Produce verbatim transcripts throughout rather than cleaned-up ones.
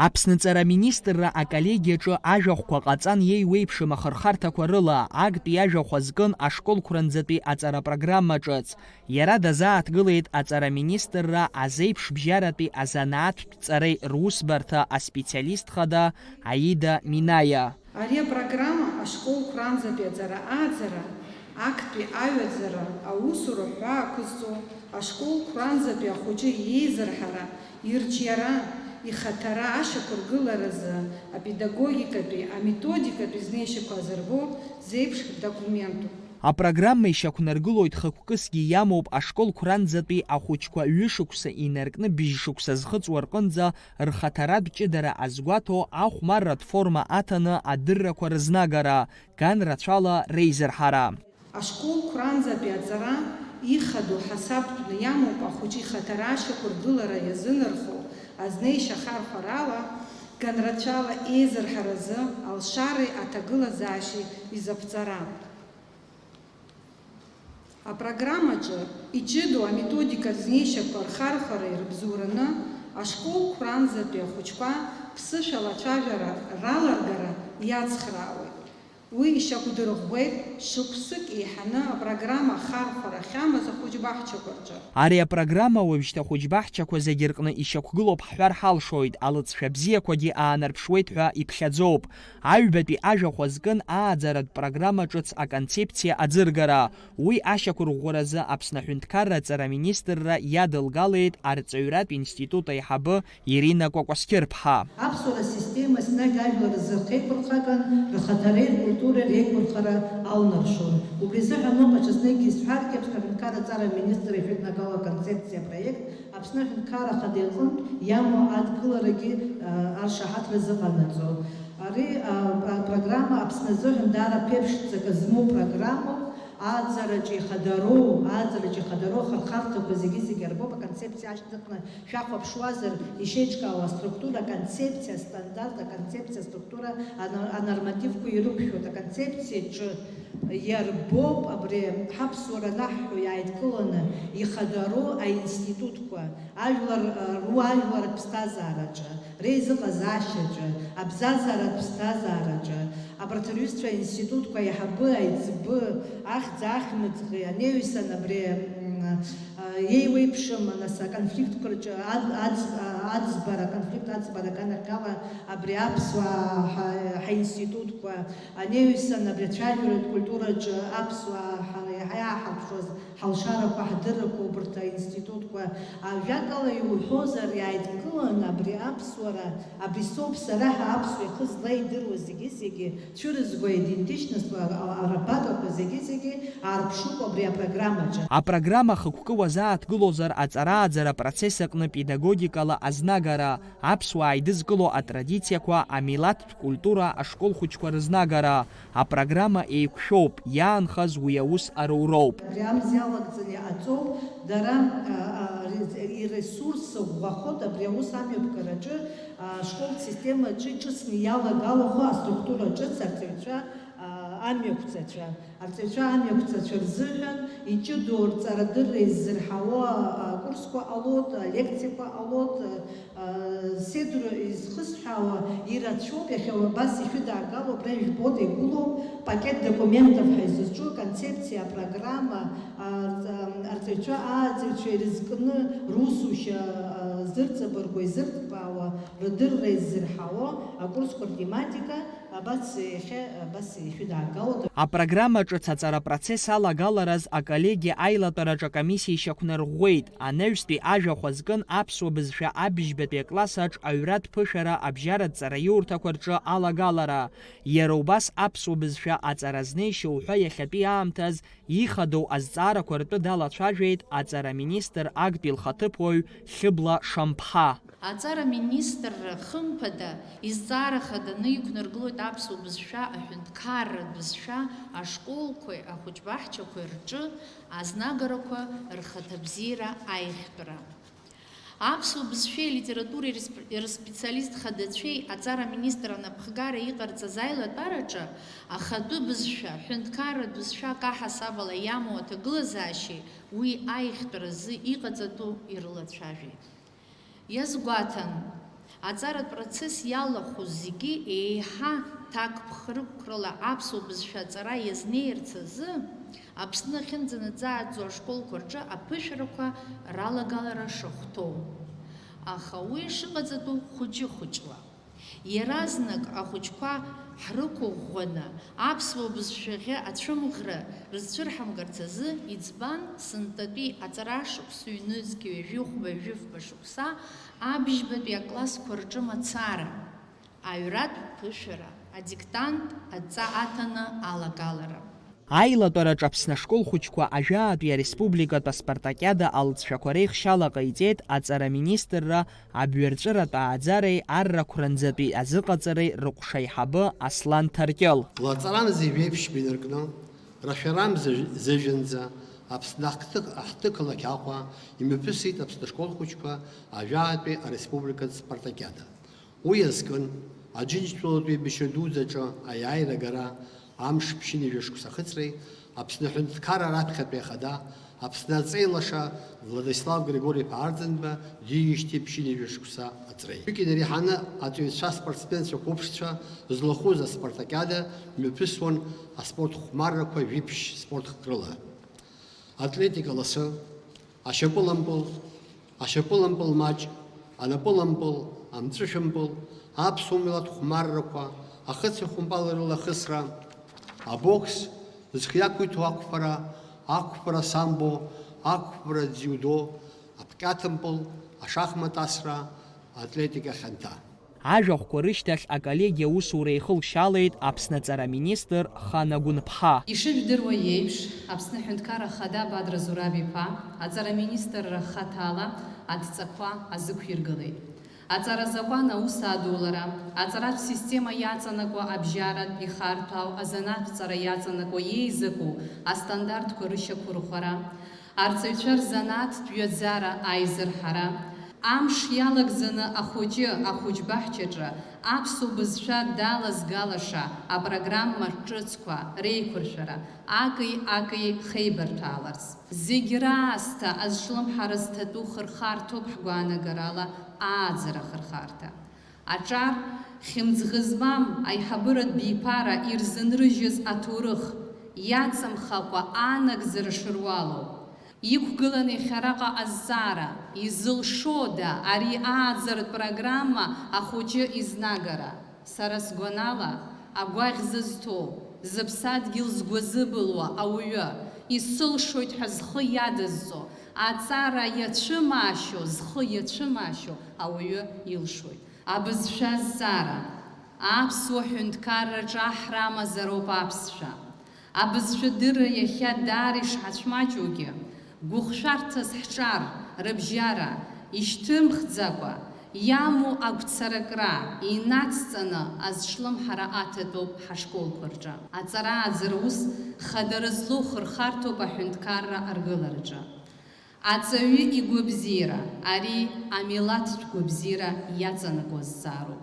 Аԥсны Ҵара Министрра аколлегиаҿы ажәахәқәа ҟаҵан иеиуеиԥшым ахырхарҭақәа рыла, актәи ажәахә азкын ашколқәранӡатәи аҵара программа ҿыц. Иара дазааҭгылеит Аҵара Министрра азеиԥшбжьаратәи азанааҭтә ҵареи русбарҭа аспециалист хада Аида Минаиа. Ари апрограмма ашколқәранӡатәи аҵара ааӡара, актәи аҩаӡара, аусура ҳәаа ақәызҵо, ашколқәранӡатәи ахәыҷы иеизырҳара, ирҿиара, ихаҭара ашьақәыргыларазы апедагогикатәи, аметодикатәи знеишьақәа азырбо зеиԥш документуп. Апрограмма ишьақәнаргылоит хықәкысгьы иамоуп ашколқәранӡатәи ахәыҷқәа ҩышықәса инаркны бжьшықәса зхыҵуа рҟынӡа рхаҭаратә ҷыдара азгәаҭо ахәмарратә форма аҭаны адыррақәа рызнагара, ган рацәала реизырҳара. Ашколқәранӡатәи аҵара ихадоу ҳасабтәны иамоуп ахәыҷы ихаҭара ашьақәыргылара иазынархо азнеишьа ахархәарала, ганрацәала еизырҳаразы алшареи аҭагылазаашьеи изаԥҵара. Апрограммаҿы иҷыдоу аметодикатә знеишьақәа рхархәара ирыбзоураны ашколқәранӡатәи ахәыҷқәа ԥсышәала ацәажәара раларгара иацхраауеит. Уи ишьақәдырӷәӷәеит шықәсык еиҳаны апрограмма ахархәара ахьамаз ахәыҷбаҳчақәа рҿы. Ари апрограмма уажәшьҭа ахәыҷбаҳчақәа зегьы рҟны ишьақәгылоуп ҳҳәар ҳалшоит, алыҵшәа бзиақәагьы аанарԥшуеит ҳәа иԥхьаӡоуп. Аҩбатәи ажәахә азкын ааӡаратә программа ҿыц аконцепциа аӡыргара. Уи ашьақәырӷәӷәаразы Аԥсны аҳәынҭқарра аҵара министрра иадылгалеит арҵаҩратә институт аиҳабы Ирина Кәакәасқьырԥҳа. Аԥсуара асистема еснагь ажәлар рзы рхеиқәырхаган, рхаҭареи ркультуреи реиқәырхара алнаршон. Убри азыҳәан уаҟа ҽазнык исҳәаргьы, Аԥсны аҳәынҭқарра аҵара аминистр ишәыднагало аконцепциа апроект Аԥсны аҳәынҭқарра ахада иҟынтә иамоу адгыларагьы, а, аршаҳаҭра зыҟанаҵо. Ари, а, а, программа Аԥсны азыҳәан даара ԥеиԥш ҵакы змоу программоуп. Ааӡараҿы ихадароу, ааӡараҿы ихадароу ахырхарҭақәа зегьы-зегьы арбоуп аконцепциа ашьҭыхны шәахәаԥшуазар, ишеиҿкаауа аструктура, аконцепциа, астандарт, аконцепциа, аструктура, ана-, анормативқәа ирықәшәоит. Аконцепциаҿы иарбоуп абри ҳаԥсуара анаҳҳәо иааидкыланы ихадароу аинститутқәа, ажәлар, руаажәлар рыԥсҭазаараҿы, реизыҟазаашьаҿы, абзазаратә ԥсҭазаараҿы, абарҭ рҩызцәа аинститутқәа аиҳабы, аиҵбы, ахьӡ-ахьмыӡӷи, анеҩсан абри, м, а, еиуеиԥшым, нас, аконфликтқәа рҿы ад-, аӡ-, а, аӡбара, аконфликт аӡбара аганахьала абри аԥсуаа ҳа-, ҳаинститутқәа, анеҩсан абри ацәажәаратә культураҿы аԥсуаа ҳа-, иаҳа иааҳарԥшуаз ҳалшарақәа, ҳдыррақәа, убарҭ аинститутқәа, а, жәакала иуҳәозар, иааидкыланы абри аԥсуара, абри соуп сара ҳәа аԥсуа ихы злаидыруа зегьы-зегьы, цәырызго идентичностқәа, а, а, арбагақәа зегьы-зегьы аарԥшуп абри апрограммаҿы. Апрограмма ахықәкы уазааҭгылозар аҵарааӡара апроцесс аҟны педагогикала азнагара, аԥсуаа еидызкыло атрадициақәа, амилаҭтә культура, ашкол хәыҷқәа рызнагара, апрограмма еиқәшәоуп, иаанхаз уи аус аруроуп. Абри амз иалагӡаны иҟаҵоуп, дара, а, а, ре-, иресурс ӷәӷәахоит абри аус амҩаԥгараҿы, а, ашколтә системаҿы иҿыцны иалагалахо аструктура ҿыц арҵаҩцәа, а, амҩақәҵацәа. Арҵаҩцәа амҩақәҵацәа рзыҳәан иҷыдоу рҵарадырра иззырҳауа акурсқәа ҟалоит, алекциақәа ҟалоит, седр изхысҳәаауа ирацәоуп, иахьа абас ишәыдаагало, абра ижәбоит, игылоуп, пакет документов ҳәа изызҿу, аконцепциа, апрограмма, арҵаҩцәа, ааӡаҩцәа ирызкны русушьа зырҵабырго, изырҭбаауа, рдырра иззырҳауа акурсқәа ртематика, Абас иахьа, абас ишәыдаагалоит. Апрограмма ҿыц аҵара процесс алагалараз аколлегиа аилатәараҿы акомиссиа ишьақәнарӷәӷәеит, анаҩстәи ажәахә азкын аԥсуа бызшәа абжьбатәи акласс аҿ аҩратә ԥышәара абжьаратә ҵараиурҭақәа рҿы алагалара, иара убас аԥсуа бызшәа аҵара азнеишьа уҳәа иахьатәи аамҭаз ихадоу азҵаарақәа ртәы далацәажәеит аҵара министр актәи лхаҭыԥуаҩ Хьыбла Шамԥҳа. Аҵара аминистрра, хымԥада, изҵаара хаданы иқәнаргылоит аԥсуа бызшәа аҳәынҭқарратә бызшәа ашколқәеи ахәыҷбаҳчақәеи рҿы азнагарақәа рхаҭабзиара аиӷьтәра. Аԥсуа бызшәеи алитературеи рсп-, рспециалист хадацәеи аҵара аминистр анапхгара иҟарҵаз аилатәараҿы ахатәы бызшәа, ҳәынҭқарратә бызшәа акаҳасаб ала иамоу аҭагылазаашьеи уи аиӷьтәразы иҟаҵатәу ирылацәажәеит. Иазгәаҭан, Аҵаратә процесс иалахәу зегьы еиҳа ҭакԥхықәрала аԥсуа бызшәа аҵара иазнеирц азы, Аԥсны ахьынӡанаӡааӡо ашколқәа рҿы аԥышәарақәа ралагалара шахәҭоу. Аха уи шыҟаҵатәу хәыҷы-хәыҷла. Иаразнак ахәыҷқәа ҳрықәыӷәӷәаны, аԥсуа бызшәахьы ацәымӷра рызцәырҳамгарц азы, иӡбан, сынтәатәи аҵара шықәса ҩнызқь ҩажәи хәба-жәыфба шықәса абжьбатәи аклассқәа рҿы мацара, аҩратә ԥышәара, адиктант адҵа аҭаны алагалара. Аилатәараҿ Аԥсны ашкол хәыҷқәа ажәаатәи ареспубликатә аспартакиада алҵшәақәа реихшьала ҟаиҵеит аҵара министрра абҩарҵәыратә ааӡареи аррақәранӡатәи азыҟаҵареи рыҟәша аиҳабы Аслан Ҭаркьыл. Лаҵарамза жәеиԥшьба инаркны, рашәарамза зыжәынӡа Аԥсны ахҭы-, ахҭы-қалақь Аҟәа имҩаԥысит Аԥсны ашкол хәыҷқәа ажәаатәи ареспубликатә спартакиада. Уи азкын, Аџьынџьтәылатәи еибашьра дуӡӡаҿы аиааира агара, амш ԥшьынҩажәа шықәса ахыҵреи, Аԥсны аҳәынҭқарра раԥхьатәи ахада, Аԥсны аҵеи лаша Владислав Григори-иԥа Арӡынба диижьҭеи ԥшьынҩажәа шықәса аҵреи. Уигьы инареиҳаны аҵаҩцәа, спортсменцәа қәыԥшцәа злахәыз аспартакиада мҩаԥысуан аспорт хәмаррақәа жәиԥшь спорт хкрыла. Атлетика ласы, ашьапылампыл, ашьапылампыл маҷ, анапылампыл, амҵәышәымпыл, аԥсуа милаҭ хәмаррақәа, ахыци ахәымпали рылахысра, абокс, зхы иақәиҭу ақәԥара, ақәԥара самбо, ақәԥара дзиудо, аԥкьаҭымпыл, ашахмат асра, атлетика хьанҭа. Ажәахәқәа рышьҭахь аколлегиа аусура еихылшьалеит Аԥсны аҵара министр Хана Гәынԥҳа. Ишыжәдыруа еиԥш, Аԥсны Аҳәынҭқарра Ахада Бадра Зураб-иԥа аҵара министрра хаҭала адҵақәа азықәиргылеит. Аҵара азакәан аус адулара, аҵаратә система иаҵанакуа абжьаратә ихарҭәаау азанааҭҵара иаҵанакуа еизаку астандартқәа рышьақәырӷәӷәара, арҵаҩцәа рзанааҭтә ҩаӡара аизырҳара, амш иалагӡаны ахәыҷы ахәыҷбаҳчаҿы аԥсуа бызшәа далазгалаша апрограмма ҿыцқәа реиқәыршәара аки-аки хеибарҭәааларц. Зегь раасҭа азҿлымҳара зҭатәу хырхарҭоуп ҳгәаанагарала ааӡара хырхарҭа. Аҿар, хьымӡӷ змам аиҳабыратә биԥара ирзынрыжьыз аҭоурых, иаҵамхакәа анагӡара шыруалу, иқәгылан иахьараҟа азҵаара, изылшода ари ааӡаратә программа ахәыҷы изнагара? Сара сгәанала, агәаӷь зызҭоу, зыԥсадгьыл згәазыбылуа ауаҩы, исылшоит ҳәа зхы иадызҵо, аҵара иацәымаашьо, зхы иацәымаашьо ауаҩы илшоит. Абызшәа азҵаара. Аԥсуа ҳәынҭқарраҿы аҳра амазароуп аԥсшәа. Абызшәадырра иахьа даара ишҳацәмаҷугьы, гәыхшәарҭас ҳҿар, рыбжьара, ишьҭымхӡакәа, иамоу агәцаракра инацҵаны азҿлымҳара аҭатәуп ҳашколқәа рҿы. Аҵара-ааӡара ус хадара злоу хырхарҭоуп аҳәынҭқарра аргылараҿы. Аҵаҩы игәабзиара, ари амилаҭтә гәабзиара иаҵанакуа зҵаароуп.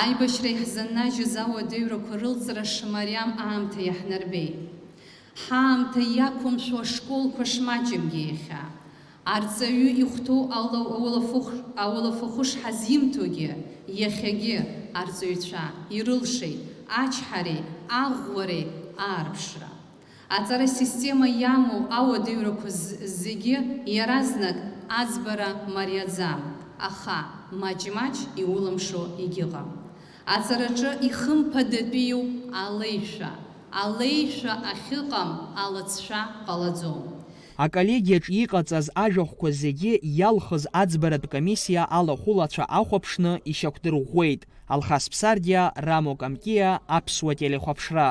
Аибашьра иаҳзаннажьыз ауадаҩрақәа рылҵра шмариам аамҭа иаҳнарбеит. Ҳаамҭа иақәымшәо ашколқәа шмаҷымгьы иахьа. Арҵаҩы ихәҭоу ала-, ауалафыхә-, ауалафахәы шҳазимҭогьы, иахьагьы арҵаҩцәа ирылшеит ачҳареи аӷәӷәареи аарԥшра. Аҵара система иамоу ауадаҩрақәа з-, зегьы иаразнак аӡбара мариаӡам, аха маҷ-маҷ иулымшо егьыҟам. Аҵараҿы ихымԥадатәиуп алеишәа, алеишәа ахьыҟам алыҵшәа ҟалаӡом. Аколлегиаҿ иҟаҵаз ажәахәқәа зегьы иалхыз аӡбаратә комиссиа алахәылацәа ахәаԥшны ишьақәдырӷәӷәеит. Алхас Ԥсардиа, Рамо Камкиа, Аԥсуа телехәаԥшра.